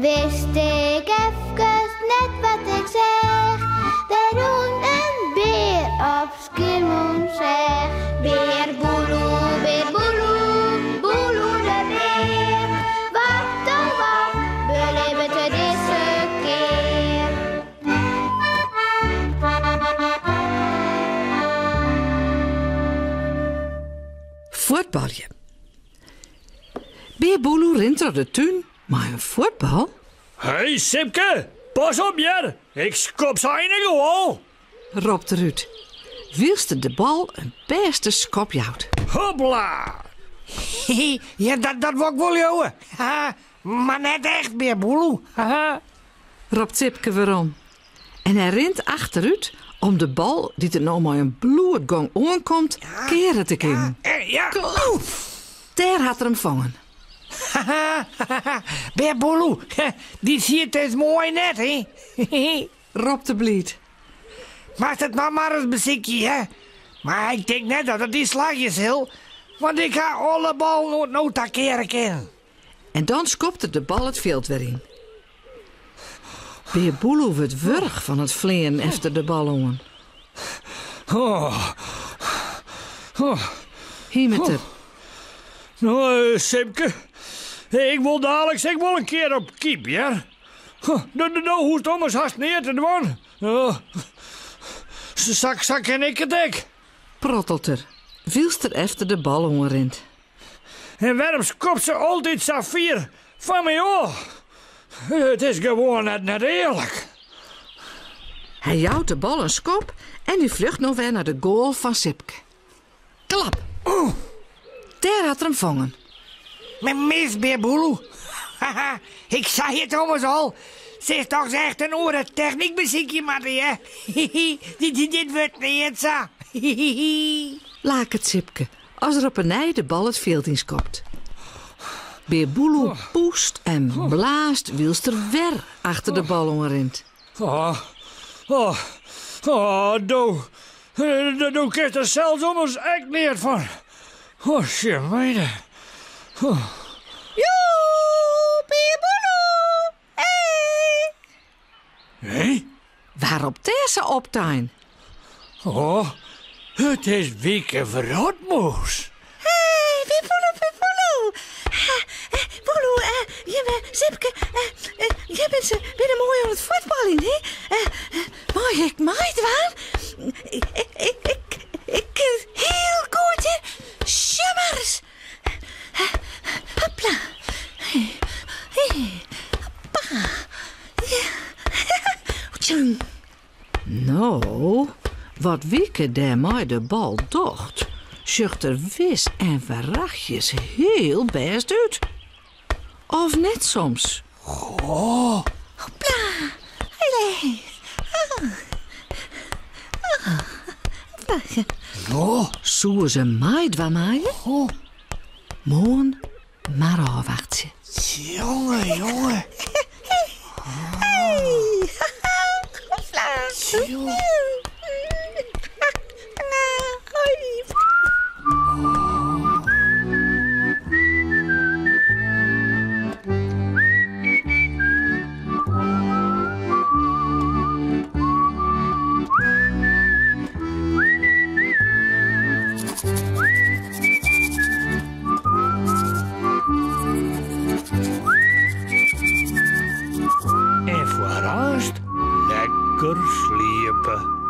Wist ik efkes net wat ik seach, der rûn in bear op Skiermûntseach. Bear Boeloe, bear Boeloe, Boeloe de bear. Wat oh wat belibbet er dizze kear? Fuotbalje. Bear Boeloe rint troch de tún mei in fuotbal. Hey Sipke, pas op hear, ik skop sa yn 'e goal! Ropt er út, wylst er de bal in bêste skop jout. Hopla! Ja, dat, dat wol ik wol leauwe. Mar net echt, Bear Boeloe. Ropt Sipke werom. En hy rint achterút om de bal, dy't er no mei in bloedgong oankomt, keare te kinnen. Ja. Klap! Dêr hat er him fongen. Bear Boeloe, dy siet is moai net, hè? Ropt er bliid. Moatst it noch mar ris besykje, hè? Mar ik tink net dat it dy slagje sil, want ik ha alle ballen oant no ta keare kinnen. En dan skopt er de bal it fjild wer yn. Bear Boeloe wurdt wurch fan it fleanen efter de bal oan. Oh. Oh. Himet er. No, eh, Sipke, ik wol daliks ek wol in kear op kyp, hear. No, no hoechst ommers hast neat te dwaan. Oh. Sa, sa kin ik it ek. Prottelt er, wylst er efter de bal oanrint. En wêrom skopt se altyd sa fier fan my ôf? It is gewoan net net earlik. Hy jout de bal in skop en dy fljocht no wer nei de goal fan Sipke. Klap! Dêr hat er him fongen. Mis, Bear Boeloe. Haha, ik sei it ommers al. Silst dochs echt in oare technyk besykje moatte, hear. Dit wurdt neat sa. Laket Sipke as er op 'e nij de bal it fjild yn skopt. Bear Boeloe poest en blaast wylst er wer achter de bal oan rint. Oh, oh, oh, do, do kinst der sels ommers ek neat fan. Oh, sjemene. Oh. Joe, Bear Boeloe! Hey! Hé? Wa ropt dêr sa optein? Oh, it is Wieke Wrotmûs. Hey, Bear Boeloe, Bear Boeloe. Boeloe, jimme, Sipke, jimme binne moai oan it fuotbaljen, hè? Mei ik meidwaan? Ik, ik, ik, ik kin it hiel goed, hè? Sjoch mar ris. Hopla. Hey, hoppa. Ja. Tjong. No, wat Wieke dêr mei de bal docht, sjocht der wis en warachtjes hiel bêst út. Of net soms? Goh. Hopla. Hey. No. Soe se meidwaan meie? Oh. Moarn mar ôfwachtsje. Jonge, jonge. Hey. Hopla. En foar aanst lekker sliepe.